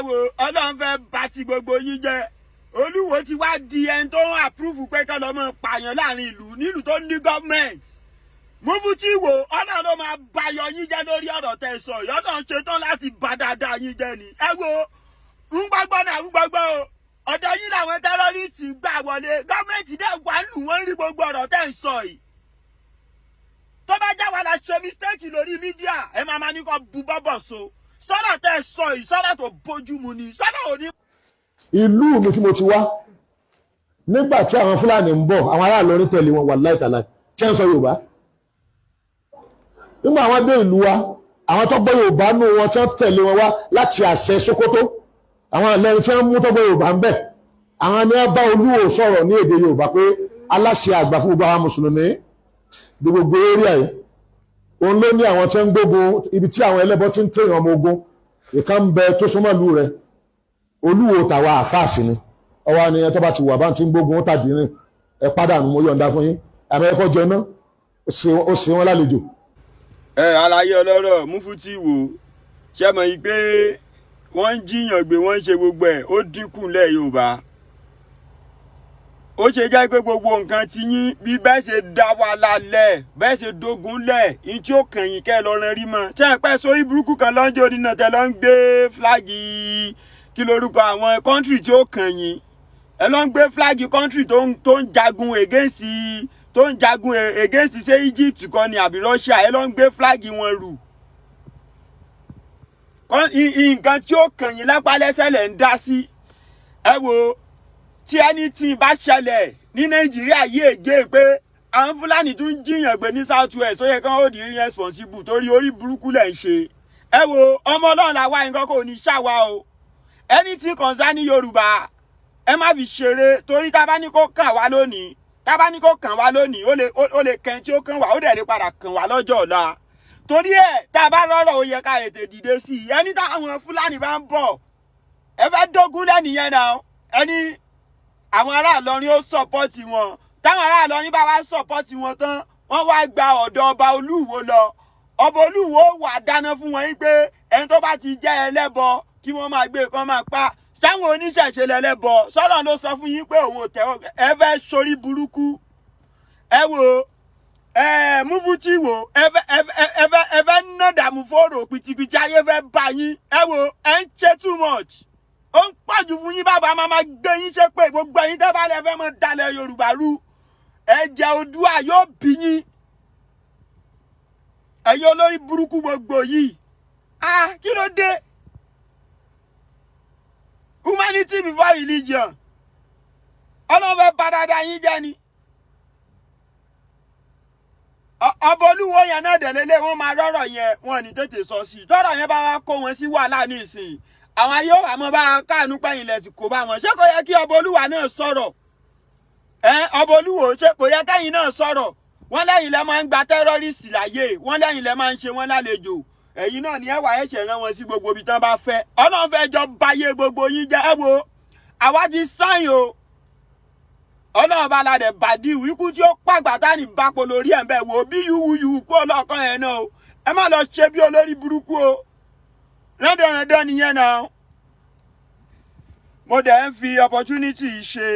Wo, Ọlọ́run fẹ́ bà ti gbogbo yín jẹ́. Olúwo ti wá di ẹni tó ń approve pé kọ́ lọ́ mọ́ pààyàn láàrin ìlú, nílùú tó ní government. Mufti Ìwó, Ọlọ́run ló máa bayọ̀ yín jẹ́ lórí ọ̀rọ̀ tẹ́ ẹ sọ yìí. Ọlọ́run ṣetán láti bà dáadáa yín jẹ́ ni. Ẹ wo, ń gbọ́gbọ́ náà, ń gbọ́gbọ́ o. Ọ̀dọ̀ yín làwọn terrorist gbà wọlé. Government dẹ̀ wà lù wọ́n rí gbogbo ọ̀rọ̀ tẹ́ ń sọ yìí. Tó bá já wa la ṣe mistake lórí media, ẹ máa ma ní kó bu bọ́bọ̀ so. Sọ́dọ̀ tẹ́ ẹ sọ yìí, sọ́dọ̀ tó bójú mu ni, sọ́dọ̀ òní. Ìlú mi tí mo ti wá, nígbà tí àwọn Fúlàní ń bọ̀, àwọn aráàlú orin tẹ̀lé wọn, wà láìtàlá tí ń sọ Yorùbá. Nígbà àwọn dé ìlú wa, àwọn tó gbọ́ Yorùbá nù wọn tí wọ́n tẹ̀lé wọn wá láti àṣẹ Sókótó, àwọn Ìlọrin tí wọ́n mú tó gbọ́ Yorùbá ń bẹ̀, àwọn ni wọ́n bá Olúwo sọ̀rọ̀ ní èdè Yorùbá pé aláṣẹ àgbà fún gbogbo àwọn mùsùlùmí ní gbogbo area yìí, òun ló ní àwọn tí ń gbógun ibi tí àwọn ẹlẹ́bọ ti ń tẹ̀yàn ọmọ ogun ìkan ń bẹ tó súnmọ́ ìlú rẹ̀. Olúwo tàwa àfáàsì ni ọwọ́ ni ẹ tó bá ti wà bá ti ń gbógun ó tàdínrìn, ẹ pàdánù, mo yọ̀ǹda fún yín, àmọ́ ẹ kọ́ jẹ náà ó ṣe wọ́n lálejò. Ẹ aláyé ọlọ́rọ̀, Mufti Ìwó, ṣe mọ̀ yìí pé wọ́n ń jiyàn gbé, wọ́n ń ṣe gbogbo ẹ̀, ó dínkù lẹ̀ Yorùbá. Ó ṣe jẹ́ pé gbogbo nǹkan ti yín bí bẹ́ẹ̀ ṣe dá wa lálẹ́, bẹ́ẹ̀ ṣe dógun lẹ̀ yín tí ó kàn yín kẹ́ ẹ lọ ran rí mọ́. Ṣé ẹ pẹ́ sórí burúkú kan lọ́njọ́ nínú tẹ lọ́ ń gbé flag, kí lorúkọ àwọn country tí ó kàn yín? Ẹ lọ́ ń gbé flag country tó ń jagun against, tó ń jagun against, ṣé Egypt kọ́ ni àbí Russia? Ẹ lọ́ ń gbé flag wọn rù. Nǹkan tí ó kàn yín lápá lẹ́sẹ̀ lẹ̀ ń dá sí. Ẹ wo, tí ẹni tí bá ṣẹlẹ̀ ní Nàìjíríà yìí ègé pé àwọn Fúlàní tún jiyàn gbé ní South West, ó yẹ kán ó di responsible torí orí burúkú lẹ̀ ń ṣe. Ẹ wo, ọmọ Ọlọ́run làwa, nǹkan kò ní ṣàwa o. Anything concerning Yorùbá, ẹ má fi ṣeré, torí tá a bá ní kó kàn wá lónìí, tá a bá ní kó kàn wá lónìí, ó lè kàn tí ó kàn wá, ó dẹ̀ lè padà kàn wá lọ́jọ́ ọ̀la. Torí ẹ̀, tá a bá rọ́rọ̀, ó yẹ ká ètè dìde sí i. Ẹni táwọn Fúlàní bá ń bọ̀, ẹ fẹ́ dógún lẹ́nìyẹn náà. Ẹni àwọn ará Ìlọrin ó support wọn. Táwọn ará Ìlọrin bá wá support wọn tán, wọ́n wá gba ọ̀dọ̀ ọba Olúwo lọ. Ọba Olúwo wà dáná fún wọn yín pé ẹni tó bá ti jẹ́ ẹlẹ́bọ, kí wọ́n máa gbé kán máa pa. Sáwọn oníṣẹ̀ṣe lẹ́lẹ́bọ? Sọ́nà ló sọ fún yín pé òun ò tẹ́wọ́. Ẹ fẹ́ sorí burúkú. Ẹ wo, ẹ Mufti wo, ẹ fẹ́ ná dààmú fóòrò pìtìpìtì, ayé fẹ́ bá yín. Ẹ wo, ẹ ń ṣe too much, ó ń pọ̀jù fún yín. Bàbá máa gbé yín ṣépè. Gbogbo ẹ̀yin tẹ́ bá lẹ fẹ́ mọ́ dalẹ̀ Yorùbá rú, ẹ̀jẹ̀ Oòduà yóò bí yín, ẹ̀yin olórí burúkú gbogbo yìí. Ah, kí ló dé? Humanity before religion. Ọlọ́run fẹ́ bá dáadáa yín jẹ́ ni. Ọba Olúwo yẹn náà dẹ̀lélẹ̀, wọ́n máa rọ́rọ̀ yẹn, wọn ní tètè sọ sí i. Tọ́rọ̀ yẹn bá wá kó wọn sí wàhálà ní ìsìn, àwọn ayé wà mọ́ bá káànú pẹ̀yìn lẹ̀ tí kò bá wọn. Ṣé kò yẹ kí ọba Olúwa náà sọ̀rọ̀? Ẹ ọba Olúwo, ṣé kò yẹ kẹ́yìn náà sọ̀rọ̀? Wọ́n lẹ́yìn lẹ́ máa ń gba terrorist láyè, wọ́n lẹ́yìn lẹ́ máa ń ṣe wọ́n lálejò. Ẹ̀yin náà ní ẹwà ẹ̀ṣẹ̀ rán wọn sí gbogbo ibi tán bá fẹ́. Ọlọ́run fẹ́ jọ báyé gbogbo yín jẹ́. Ẹ wo, àwa ti sáyìn o. Ọlọ́run bá la dẹ̀ bàdí ikú tí ó pàgbà tá ní bápo lórí ẹ̀ ń bẹ̀. Wò bí yúwu yúwu kó ọlọ́ọ̀kan yẹn náà o. Ẹ má lọ ṣe bí olórí burúkú o. Rẹ́dẹ̀rẹ́dẹ́ nìyẹn náà. Mo dẹ̀ ń fi opportunity ṣe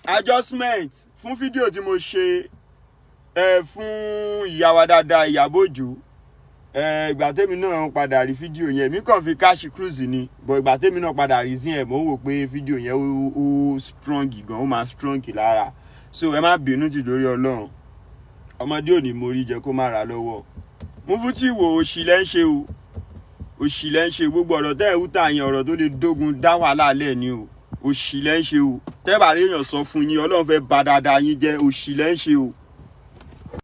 adjustment fún fídíò tí mo ṣe ẹ fún ìyá wa dáadáa, Ìyábọ̀ Òjó. Ẹ ìgbà tèmi náà padà rí fídíò yẹn, èmi kàn fi cash cruise ni, but ìgbà tèmi náà padà rí sí ẹ, mo ń wò pé fídíò yẹn ó strong gan, ó máa strong lára. So ẹ má bínú tìtorí Ọlọ́run. Ọmọdé ò ní mórí jẹ kó má ra lọ́wọ́. Mufti wo, òṣì lẹ́ ń ṣe o, òṣì lẹ́ ń ṣe. Gbogbo ọ̀rọ̀ tẹ́ ẹ̀ ń tà yẹn, ọ̀rọ̀ tó lè dógun dá wàhálà lẹ̀ ni o. Òṣì lẹ́ ń ṣe o. Tẹ́ bá rí èèyàn sọ fún yín, Ọlọ́run fẹ́ bà dáadáa yín jẹ́. Òṣì lẹ́ ń ṣe o.